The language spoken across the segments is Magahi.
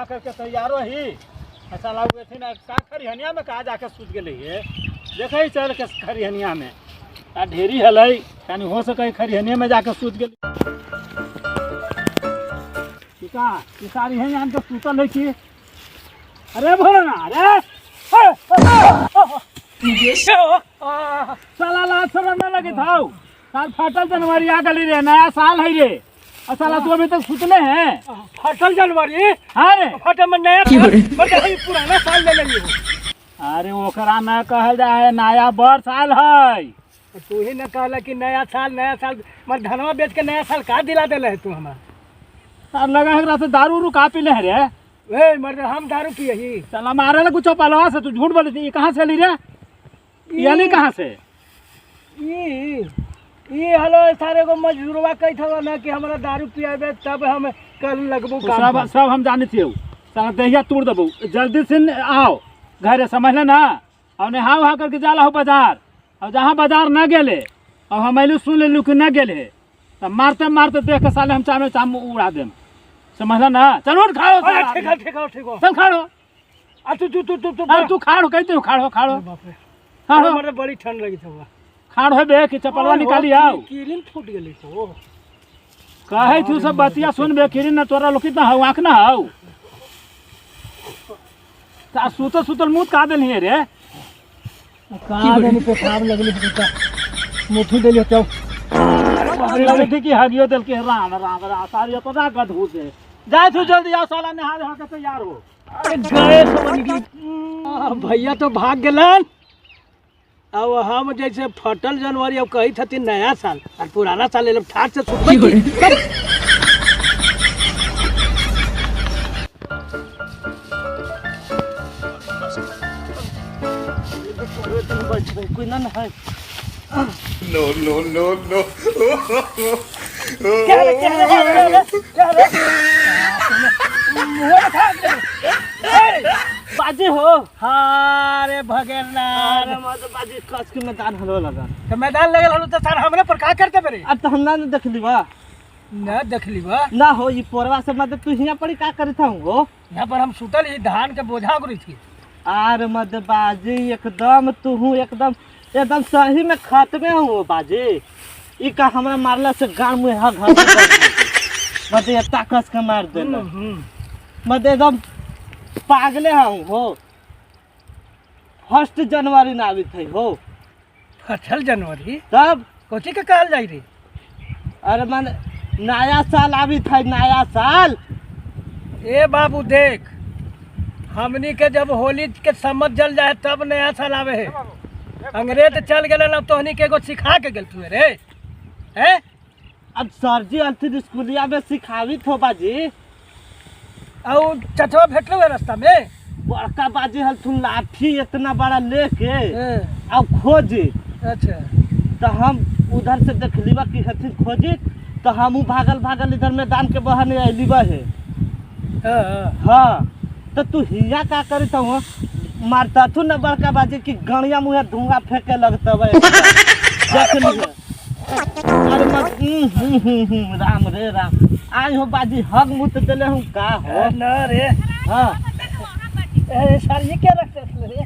करके तैयारो ही आ साला उ अथी ना का खरिहनिया में कहाँ जाके सुत गेलै हे। देखै चल के खरिहनिया में आ ढेरी हलै, कनी हो सकै खरिहनिया में जाके सुत गेलै। की का ई सारी है यहाँ के सुतल है की? अरे भोला ना, अरे हे, हे, साला लाज शरम ना लगे थाउ। साल फाटल जनवरी आ गली रे, नया साल है रे। और साला तू अभी तक सुतले हैं? फाटल जनवरी? हाँ रे। फाटल में नया साल, मतलब ई पुराना साल ले लेली हो। अरे ओकरा न कहल जाए है, नया वर्ष आयल है। तू ही न कहला कि नया साल, नया साल, मगर धनवा बेच के नया साल का दिला देले है तू हमार? साल लगा है एकरा से दारू उरू का पीले है रे? ए मर्द, हम दारू पिए ही। साला मारे ला कुछ पलवा से तू झूठ बोले थी। ये कहाँ से ली रे? ये ली कहाँ से? ई हलो सारे को मजदूरवा कहत हवा ना कि हमरा दारू पियाबे तब हम कल लगबो तो काम सब पर। सब हम जाने थे। साला दहिया तोड़ देबो, जल्दी से आओ घरे, समझ ले ना। और नहा उहा करके जाला हो बाजार, और जहाँ बाजार न गेले और हम अयलू सुन लेलू कि न गेले, तब मारते मारते देख के साले हम चामे चाम उड़ा देम, समझ ना। चल उठ, खाड़ो। अरे साला ठीक है, ठीक है, ठीक है। चल खाड़ो। आ तू तू तू तू तू अरे तू खाड़ो, कहते हो खाड़ो, खाड़ो। अरे बाप रे। खाड़ो। अरे मर्द, बड़ी ठंड लगी थी। खाड़ हो बे कि चपलवा निकाली आओ। किरिन फूट गेली तो। कहे तू सब बतिया सुन बे, किरिन ना तोरा लोग कितना हौ, आँख ना हौ। ता सुतल सुतल मुँह का देली रे? का देनी, पेशाब लगली बेटा, मुठू देली तो। लगे थी कि हगियो दिल के। राम राम राम, सारी तो ना गधू से जाए तू, जल्दी आओ साला, नहा धोआ के तैयार हो। अरे गए समझ गई। भैया तो भाग गेलन। अब हम जैसे फटल जनवरी अब कही थी नया साल और पुराना साल ले ठाट से सुतबै की। कोई ना है। No, no, no, no. क्या रे, क्या रे, क्या रे, क्या रे? मुँह में खा गए। बाजी हो। हाँ रे भगेरना। अरे मत बाजी, कस के मैदान हलो लगा। तो मैदान लगल हलो तो सर हमरे पर का करते बरे? अब तो हम ना न देखली बा। ना देखली बा? ना हो, ई पोरवा से मत तू हियां पड़ी का करत हूं हो? यहाँ पर हम सुतल ही धान के बोझा गुरी थी। आर मत बाजी, एकदम तू हूं एकदम एकदम सही में खत्मे हूं बाजी। ई का हमरा मारला से गान मुंह हग हग मत ये ताकस के मार देला। मत एकदम पागले हूं हो। 1 जनवरी ना आवित है हो। फटल जनवरी? तब कोची के कहल जाई रे? अरे मन नया साल आवित है, नया साल। ए बाबू देख, हमनी के जब होली के समझ जल जाए तब नया साल आवे है। अंग्रेज चल गेलन, अब तोहनी के एगो सिखा के गेल तू रे। हैं? अब सर जी अलथिन स्कूलिया में सिखावित हो बाजी। और चचवा भेटलो है रास्ता में? बड़का बाजी हलथुन लाठी इतना बड़ा लेके अब खोजी। अच्छा। तो हम उधर से देखलीबा कि हथिन खोजी, तो हम भागल भागल इधर मैदान के बहाने अलिबा है। हाँ, तो तू हिया का करत हो? मारता तू ना बड़का बाजी कि गणिया मुँह धुआं फेंके लगता है। देख लियो। अरे मत, राम रे राम। आई हो बाजी हग मुत देले हूँ का हो? ना रे। हाँ। ए सर ये क्या रखते थे रे?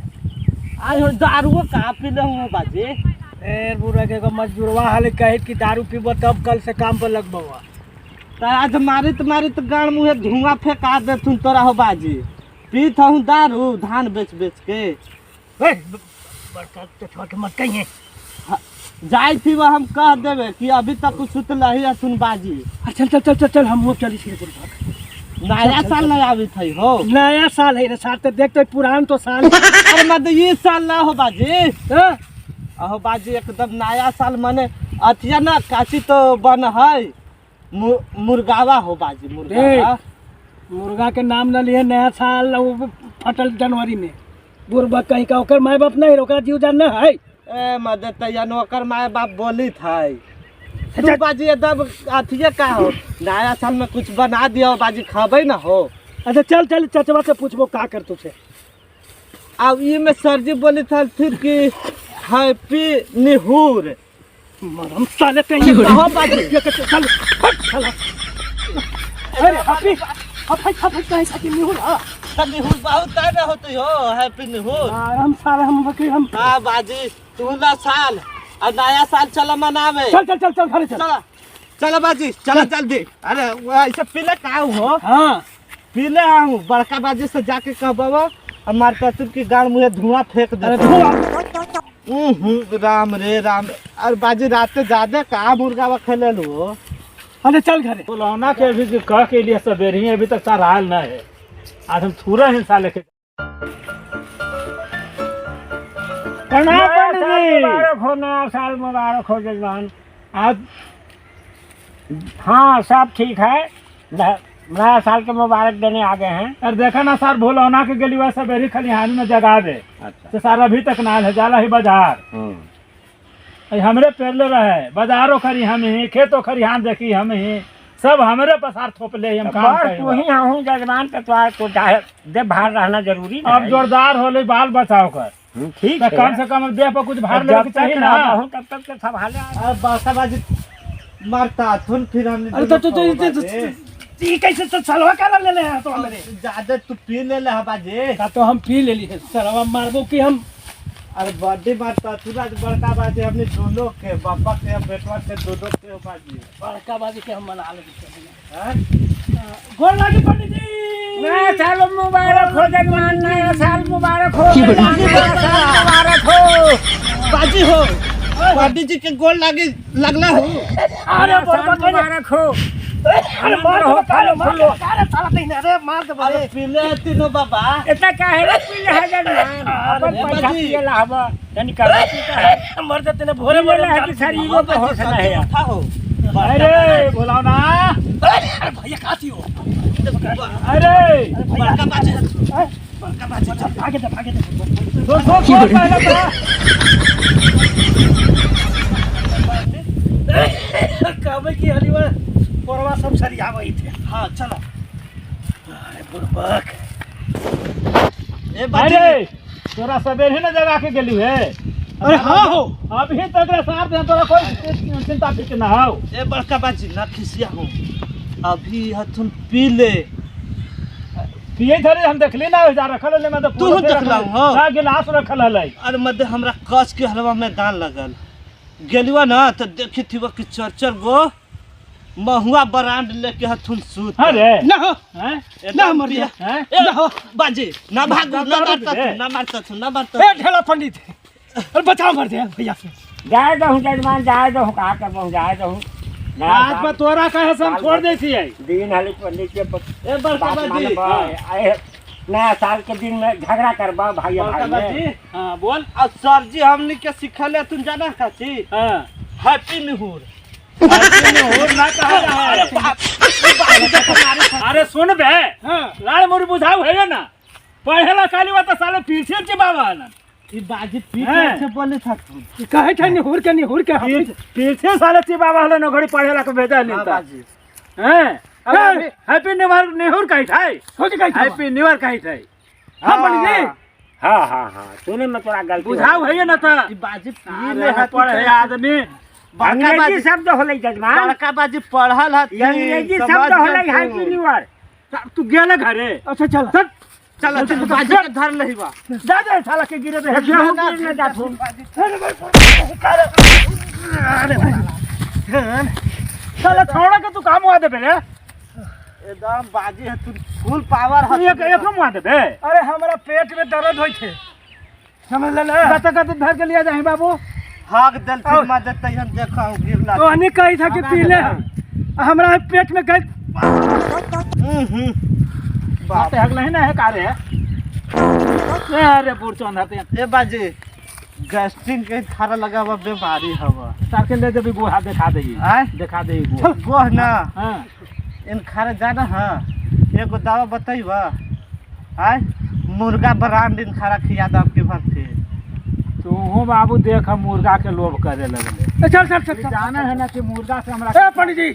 आई हो दारुओ का पीले हूँ बाजी? ए बुरा के एगो मजदूरवा हले कहित कि दारू पीबो तब कल से काम पर लगबो। त आज मारित मारित गाड़ मुँहे धुआं फेंका देथुन तोरा हो बाजी। पीत हूँ दारू धान बेच बेच के। ए, बड़का तो छोट मत कहिए। हाँ, जाई थी वह हम कह देवे कि अभी तक कुछ सुतल ही हथुन बाजी। अरे चल चल चल चल चल, हम वो चली सीधे भाग। नया साल नहीं आवी थी हो। नया साल है रे साल, तो देख तो पुरान तो साल। अरे मत ये साल ना हो बाजी। हाँ? अहो बाजी एकदम नया साल माने अथिया ना काची तो बन है मुर्गावा हो बाजी, मुर्गावा। देख, मुर्गा के नाम न लिए नया साल वो फटल जनवरी में। बुरबा कहीं का ओकर माय बाप नहीं, ओकरा जीव जान न है। ए मदद तैया ओकर माय बाप बोली था। तू बाजी एकदम अथिया का हो, नया साल में कुछ बना दिया बाजी खाबे ना हो। अच्छा चल चल चचवा से पूछबो का कर तुझसे। अब ये में सर जी बोली था फिर कि हैप्पी निहूर। मरम साले कहीं कहो बाजी। ये के चल, हट, चल। अरे हैप्पी हफै हफै कहे छथि निहुर आ। त निहुर बहुत ना होते हो हैप्पी निहुर। हम सारा हम बकरी हम। हां बाजी तू ना साल आ नया साल चला मनावे। चल चल चल चल घरे चल। चला चला बाजी चला जल्दी। अरे वो ऐसे पीले का हो? हां पीले आऊं बड़का बाजी से जाके कहबो हमार पतुर की गाड़ मुझे धुआं फेंक दे। अरे धुआं। राम रे राम। अरे बाजी रात ज्यादा का मुर्गा खेले लो। अरे चल घरे। बुलौना के अभी जो कह के लिए सवेरे ही अभी तक सारा आयल ना है। आज हम थोड़ा हिंसा लेके। प्रणाम पंडित जी। मुबारक हो, नया साल मुबारक हो जजमान। आज हाँ सब ठीक है, नया साल के मुबारक देने आ गए हैं। अरे देखा ना सर भोलौना के गली सवेरे खलिहान में जगा दे। अच्छा। तो सारा अभी तक ना है, जाला ही बाजार। हमरे पेरले रहे बाजारो खरी हम ही, खेतो खरिहान देखी हम ही, सब हमरे पसार थोप ले हम काम बस करी। तू ही आऊँ जजमान तो तुम्हारे को चाहे दे बाहर रहना जरूरी ना अब है। जोरदार होले बाल बचाओ कर। ठीक तो है। कम से कम देह पर कुछ भार जब लेके चाहिए तक ना। रहूं तब तक तो संभाले। अरे बासा बाजी मारता थुन फिर हमने। अरे तो तो ई कैसे तो सलवा का ले ले तो हमरे ज्यादा तू पी ले ले बाजी। का तो हम पी लेली है सलवा मारबो कि हम। अरे बड्डी मारता तू आज बड़का बाजी हमने दोनों के बापा के बेटवा के दोनों के बाजी। बड़का बाजी के हम मना लेबे। हैं गोर लागी पंडित जी। नया साल मुबारक हो जजमान, नया साल मुबारक हो, नया साल मुबारक हो। बाजी हो पंडित जी के गोर लागी लगला हो। अरे साल मुबारक हो। अरे मार दो कालो मार दो अरे साला नहीं अरे मार दो। अरे पीले तीनों बाबा इतना काहे रे पीले है जजमान? अपन पैसा पिए ला हवा तनी कर पीता है मर जाते ने भोरे भोरे है कि शरीर को होश ना है। उठा हो। अरे बोलाओ ना। अरे भैया काची हो। अरे बड़का बाजी बड़का बाजी भागे दे भागे दे। छोड़ छोड़ छोड़ पहले तो। कहबे की हलीवा परवा सब सरियावे थे। हां चलो। अरे बुड़बक ए बाजी। अरे तोरा सवेरे ना जगा के गेलू है। अरे हां हो अभी तक रे साथ दे तोरा कोई चिंता फिक्र ना हो। ए बड़का बाजी ना खिसिया हो अभी हथुन पी ले। पिए थे रे हम देखली ना जा रखल ले मैं तो तू देखला हो। ना गिलास रखल हलै। अरे मध्य हमरा कस के हलवा में दान लगल गेलुआ ना तो देखी थी कि चर चर गो महुआ ब्रांड लेके हथुन सूत। अरे ना हो हैं ना मर गया हैं ना हो बाजी ना भागू ना मारता तू ना मारता तू ना मारता। ए ढेला पंडित अरे बचाओ मर दे भैया से। जाए दहु जजमान जाए दहु का करबो जाए दहु। आज पर तोरा कहे से हम छोड़ दे छियै दिन हली पंडित के ए बड़का बाजी। आए नया साल के दिन में झगड़ा करबा भाई बड़का भाई बाजी। में। हां बोल। अब सर जी हमनी के सिखले तुम जाना काची। हां हैप्पी निहुर। हैप्पी निहुर ना कहा है। अरे सुन बे। हां लाड़ मोरी बुझाऊ है ना पढ़ेला काली बात साले पीछे चिबावा ना ई बाजी पीछे से बोले था तू कहे छै निहुर के निहुर के पीछे साले चिबावा हले न घड़ी पढ़ेला के भेजा नहीं हां ता बाजी। हैं हैप्पी न्यू ईयर निहुर कहि छै सोच कहि हैप्पी न्यू ईयर कहि छै। हां पंडित जी। हां हां हां सुने में तोरा गलती बुझाऊ है ना त ई बाजी पी ले अरे पढ़े आदमी बड़का अंग्रेजी बाजी शब्द होलै जजमान। बड़का बाजी पढ़ल हथी अंग्रेजी शब्द होलै हैप्पी न्यू ईयर। तू गेले घरे। अच्छा चल चल चल बाजी के धर लही बा। जा जा साला के गिरे दे। गेहूं गिरने जाथुन। अरे साला छोड़ा के तू काम हुआ देबे रे। एकदम बाजी है तू फुल पावर तू है। एक एक मुआ देबे। अरे हमरा पेट में दर्द होई थे समझ ले ना। कत कत धर के लिया जाही बाबू। हाक दल फिर मा देते हम देखा हूं गिरला। तो हनी कही था कि पी ले हमरा पेट में गए। बात हक नहीं ना है कारे अरे बुरचोन हते। ए बाजी गैस्ट्रिक के खारा लगा हुआ बीमारी हवा। तार के ले जबी गोहा दिखा देई। आय दिखा देई गोह। गोह ना। हां इन खारा जाना। हां एगो दवा बताइबा। आय मुर्गा ब्रांड इन खारा खिया दब के भर तू हो बाबू देख हम मुर्गा के लोभ करे लगले। चल चल चल जाना है ना कि मुर्गा से हमरा। ए पंडित जी।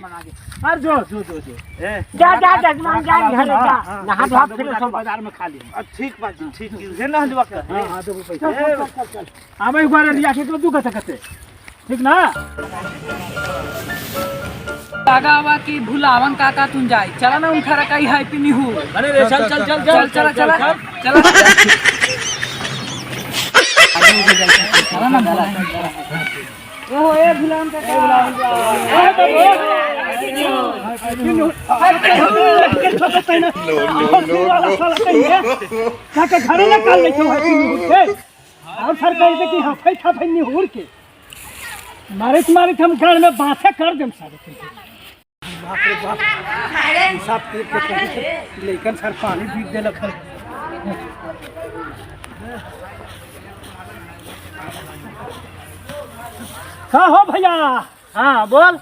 अरे जो जो जो जो ए जा जा जजमान जा घर जा नहा धोआ फिर सब बाजार में खा ली। ठीक बाजी ठीक है ना हलवा के। हां हां देबो पैसा। चल चल चल आबै घरे लिया के दू कते कते ठीक ना। लगा हुआ कि भुलावन काका तुम जाए चला ना उनखरा कहीं हैप्पी नहीं हो। अरे रे चल चल चल चल चला चला चला चला ना भुला। ओहो ए भुलावन काका No, no, no, no. काका घरे ना काल ले छौ हैप्पी न्यू के और सर कहे कि हफै थफै निहुर के मारत मारत हम घर में बासे कर देम सारे के। बाप रे बाप, साहब पेट के कहीं लेकिन सर पानी पी देलक है। का हो भैया? हाँ बोल,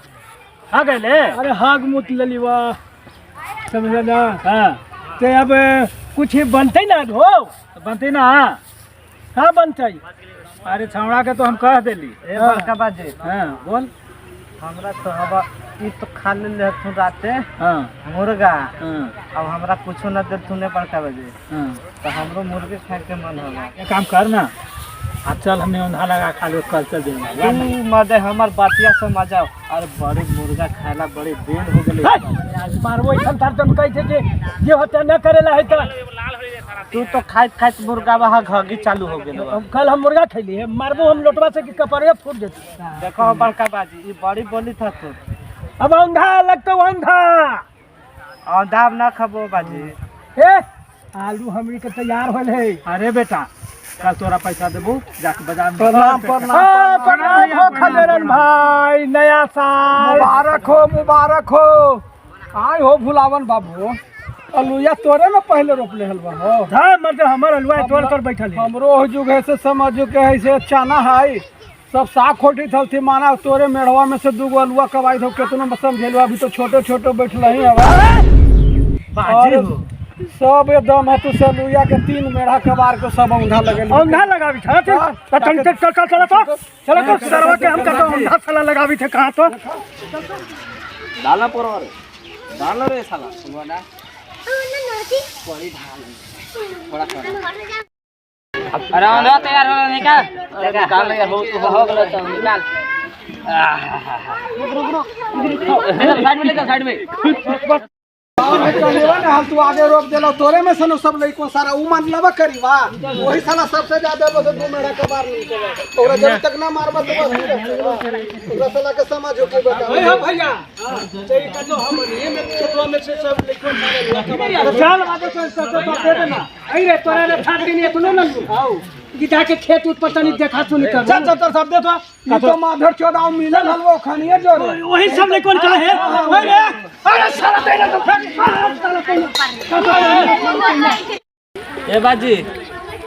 आ गए ले। अरे हाग मुत लली वाह, समझ ना। हाँ ते अब कुछ बनते ना हो, बनते ना। हाँ बनते। अरे छौड़ा के तो हम कह देली। ए बड़का बाजी। हाँ बोल। हमरा तो अब ई तो खा ले हथुन राते। हाँ मुर्गा। हाँ अब हमरा कुछो न देथुन ने बड़का बाजी। हाँ तो हमरो मुर्गे खाए के मन होला। एक काम कर ना, अब चल हमने औंधा लगा खा लो, कल चल देंगे। तू मदे हमर बातिया समझ आओ। अरे बड़े मुर्गा खाला बड़े दिन हो गेले। मारबो ऐसन तार तुम कहै छै कि जे होते न करेला है त तू तो खाइत खाइत मुर्गा वहाँ घगी चालू हो गेलो। हम कल हम मुर्गा खैली है, मारबो हम लोटवा से कि कपड़े फूट जेतै। देखो बड़का बाजी ई बड़ी बोली था तू। अब औंधा लगतो औंधा। औंधा अब ना खबो बाजी। ए आलू हमनी के तैयार होल है। अरे बेटा कल तोरा पैसा देबो, जाके बाजार में। प्रणाम प्रणाम प्रणाम हो खजरन भाई, नया साल मुबारक हो मुबारक हो। आय हो भुलावन बाबू, अलुया तोरे में पहले रोपले हलवा हो। हाँ मर्द हमर हलवा तोड़ कर बैठल है। हमरो हो जुग है से समझ के है से चना है सब साग खोटी थलथी माना तोरे मेढ़वा में से दूगो अलुआ कबाई थो केतनो समझेलवा, अभी तो छोटे छोटे बैठल ही हवा। बाजी हो सब एकदम हतु से अलुया के 3 मेढ़ा कबार के सब औंधा लगल। औंधा लगावी था चल चल चल चल चल तो चलो तो सरवा के हम कहतो औंधा साला लगावी थे कहां तो डालना पड़ो रे, डालना रे साला सुना बड़ी ढाल बड़ा कर। अरे औंधा तैयार हो निकाल निकाल हो तो हो गेलो तो निकाल। रुक रुक साइड में ले जा, साइड में। चलेवा ना, हम तू आगे रोप देला तोरे में से सब लइको सारा उ मान लबा करी बा, वही साला सबसे ज्यादा बस 2 मेढ़ा कबार नहीं तोरा जब तक ना मारबा तो बस तोरा साला के समझ हो के बता। ओए हो भैया ते कतो हम ये में खेतवा में से सब लइको सारा लुआ कबार चल आगे तो सब तो दे देना। आई रे तोरा रे फाट दिन एतनो न लू आओ कि जाके खेत उत पर तनी देखा सुनी कर। चल चल चल सब दे तो ई तो माधर चोदाव मिलल हलवो खानिए जोरे वही सब लइको का है। अरे अरे साला तेरा तो फेंक साला तेरा। ए बाजी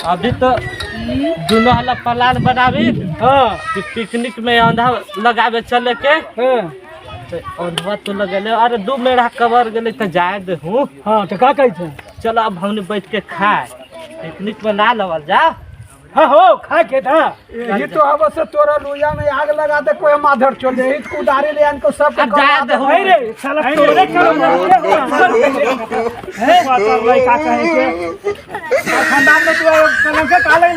अभी तो दोनों हला प्लान बनावी। हां कि पिकनिक में औंधा लगावे चले के। हां तो औंधवा तो लगले, अरे 2 मेढ़ा कबर गेले तो जाए दे हूं। हां तो का कहै छै? चलो अब हमने बैठ के खाए पिकनिक बना लवल जा। हाँ हो खा के था यही तो हवा से तोरा लोहिया में आग लगा दे कोई माधर चल दे को उधारी ले आन को सब जाए दे हो रे साला तोरे करो है बात भाई का कहे के खानदान में तू कलम से का ले।